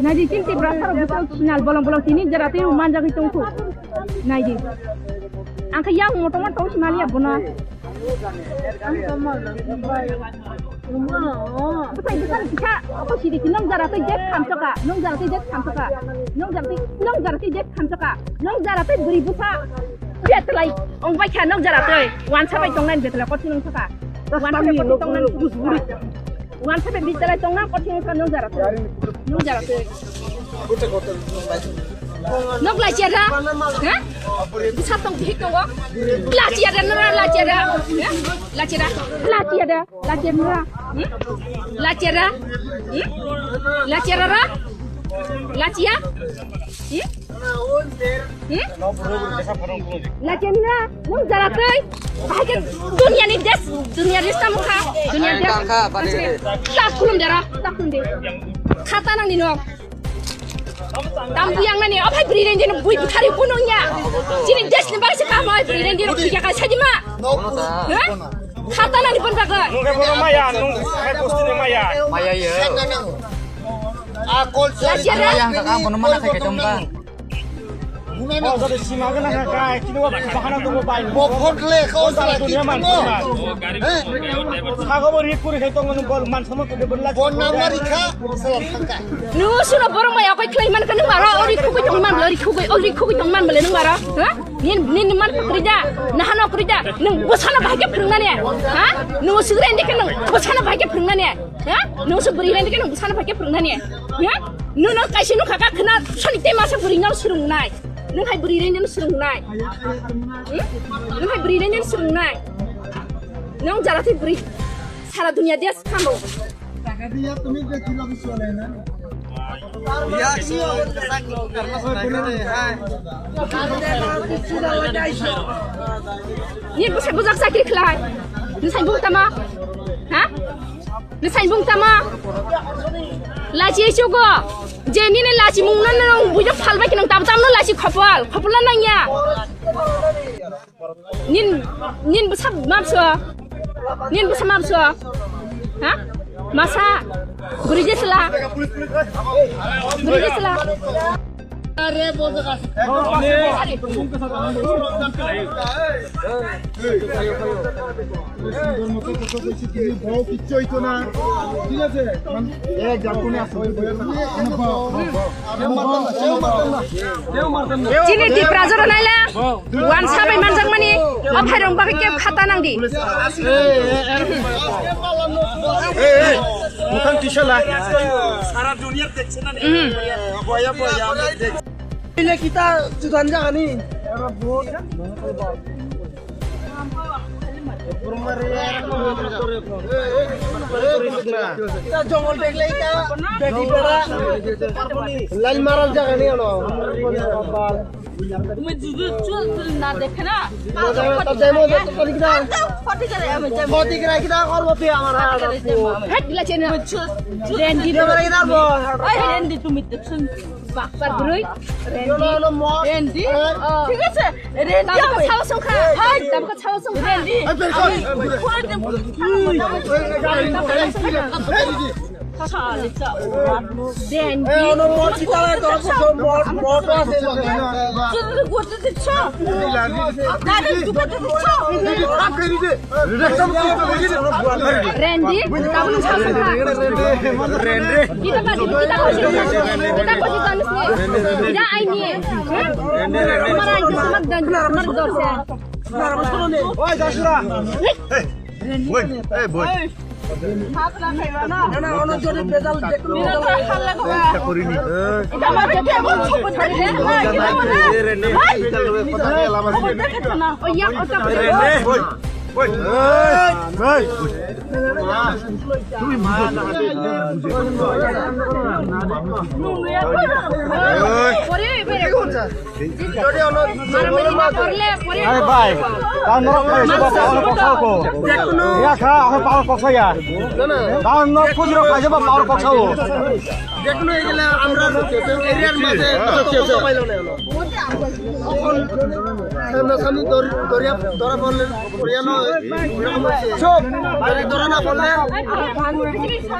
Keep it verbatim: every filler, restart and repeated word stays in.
Naidi chini Tiprasa rok bwswk sinal bolong bolong tini jora twi manjagwi tongkhu. Naidi. Ang khe yang moto moto si maliya bono. Bwsai bwsai kisa ako sidi ki nong jora twi jet khamsoka, nong jora twi jet khamsoka, nong jora twi, nong jora twi jet khamsoka, nong jora twi bwrwi bwsa betlai ong bai kha, nong jora twi wansa bai tongnai betlai kothing ong soka. Wansa bai kothing tongnai. Wansa bai betlai tongnai kothing ong soka nong jora twi, nong jora twi. Nok lachera? Ha? Bisa tong bihik tongo? Lachera nora lachera. Ha? Lachera. Lachera. Lachera nora. Hmm? Lachera. Hmm? Lachera ra? Lachia? Hmm? Hmm? Lachera nora. Nung jara tei. Bahai ke dunia ni des, dunia des tamu kha. Dunia des. Lak kulum dera, lak kulum de. Khata nang ni no. Tam buyang nani, ophai bwrwi rengdi no bui buthari kuno ya. Chini desh ni bagwi se kaham oi bwrwi rengdi no bui ka sai di ma. Ha? Khata nani bon bagwi. Nung khe bono maya, nung khe bosti ni maya. Maya ye. Akol. Lachera. Maya ang kakang bono mana khai kaitom ka. Oh, jadi sima gana khai kai, kini wa bahana tu bai. Bofot le kau salah dunia man. Sago bo ri kuri khai tong bol man sama tu bol la. Bon namari kha, salah thangka. Nung suno borok mai akai khlai man kha nung maro, ori khugui tong man, ori khugui, ori khugui tong man bole nung maro. Ha? Nin, nin man pakri da, nahan pakri da, nung bosana bahai khe phwrwng nani. Ha? Nung sugre ndi khe nung bosana bahai khe phwrwng nani. Ha? Nung su bwrwi nani khe nung bosana bahai khe phwrwng nani. Ha? Nung no kaisa nung kha kha khna sani te masa bwrwi no swrwng nai. Nung hai bwrwi nani no swrwng nai. Hmm? Nung hai bwrwi nani no swrwng nai. Nung jara tei bwrwi sara dunia dia khambo. Ni bwsa bujak chakri khlai. Ni sai bung tama? Ha? Ni sai bung tama? Lachi chugo. Je nini lachi mung no nung bujo phalbai khe nung tam tam no lachi khopol. Khopol no nangya. Nin, nin bwsa mapso? Nin bwsa mapso? Ha? Masa? Bwrwi jesla? Bwrwi jesla? Chini Tipra jora naila. Wansa bai manjakmani, o phairok bagwi khe khata nangdi. Mukhang tisa la. Sara duniyar dekhse na ni. Mhm. Boya, boya, dekh. Ile kita judan jagani. Kita jongol dekhle kita bedi bera. Lain maral jagani ano. Mui juju chul chul na dekhe na. Hot dikira kita korbo pi amar. Hot dikira kita. Rendi. Oi, Rendi, tumi deksun. Bakpar bwrwi. Rendi. Rendi. Thik ache. Rendi. Tabuk chao songkha. Hai, tabuk chao songkha. Rendi. Rendi, tabuk chao songkha. Rendi. Kita badi, kita badi, kita badi, kita badi. Tidak aini. Oi, Jasura. Hey, boy. Hey, boy. Aye bhai, ta norok khai se ba power kok sao ko. Ya kha, aho power kok saya. Ta norok kujro khai se ba power kok sao. Jekunu egele amra area maze. Nasani dor-, doria, dora bolle, doriano, dora na bolle.